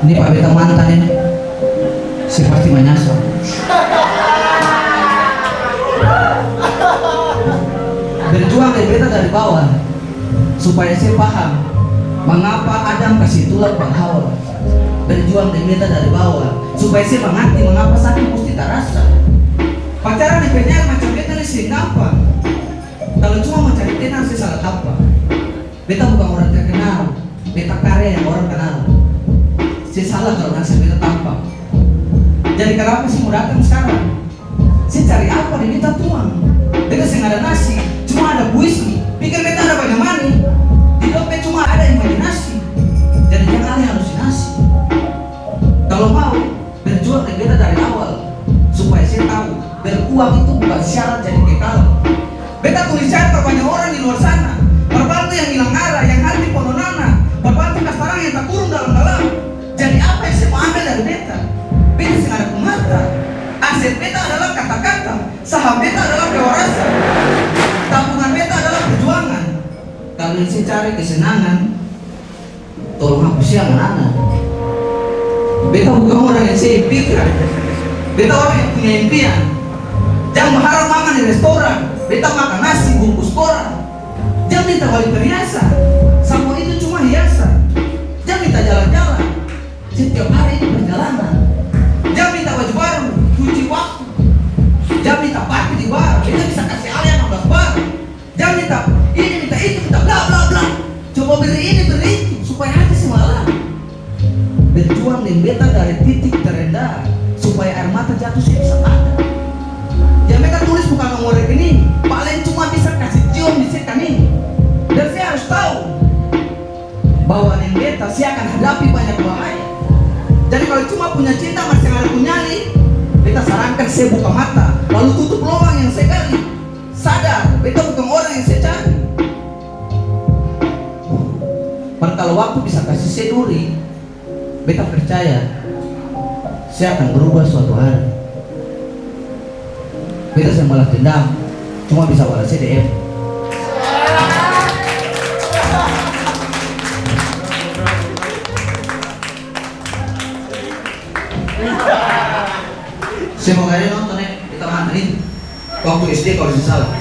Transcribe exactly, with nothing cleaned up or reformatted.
Ini pa beta mantan ini, se pasti manyasal. Berjuang deng beta dari bawah, supaya se paham mangapa Adam kasi tulak par Hawa. Berjuang deng beta dari bawah, supaya se mangarti mangapa sakit musti tarasa. Pacaran deng penyiar macam beta ni seng gampang. Kalo cuma mo cari tenang, se salah tampa. Beta bukang orang terkenal, beta karya yang orang kanal. Se salah kalo naksir beta tampa. Jadi kanapa se mo datang skarang? Se cari apa deng beta tuang? Beta seng ada nasi, cuma ada puisi. Pikir beta ada banya mani? Di dompet cuma ada imajinasi. Jadi jang ale halusinasi. Kalo mau, berjuang deng beta dari awal, supaya se tau, beruang itu bukan syarat jadi kekal. Beta tulis syair par banya orang di luar sana, par bantu yang ilang arah, yang hati pono nana, par bantu kastarang yang takurung dalam-dalam. Jadi apa yang se mo ambil dari beta? Beta seng ada pung harta. Aset beta adalah kata-kata, saham beta adalah kewarasan, tabungan beta adalah perjuangan. Kalo yang se cari kesenangan, tolong hapus ya, anak-anak. Beta bukan orang yang se impikan. Beta orang yang punya impian. Jang baharap makan di restoran, beta makan nasi bungkus koran. Jang minta bali perhiasan, samua itu cuma hiasan. Jang minta jalan-jalan, setiap hari ini perjalanan. Jang minta baju baru, cuci waktu. Jang minta parkir di bar, beta bisa kasi ale anam belas bar. Jang minta ini, minta itu, minta bla, bla, bla. Coba beri ini, beri itu, supaya hati seng lalah. Berjuang deng beta dari titik terendah, supaya air mata jatuh se bisa pada. Yang beta tulis bukan nomor rekening, paling cuma bisa kasi cium di se kaning. Dan se harus tau bahwa deng beta se akan hadapi banyak bahaya. Jadi kalo cuma punya cinta masih ada pung nyali, beta sarankan se buka mata, lalu tutup lobang yang se gali. Sadar, beta bukang orang yang se cari. Mar kalo waktu bisa kasi se duri, beta percaya se akan berubah suatu hari. Beta seng balas dendam, cuma bisa balas se D M. Semoga dia nonton, eh, beta mantan itu. Waktu S D kalo seng salah.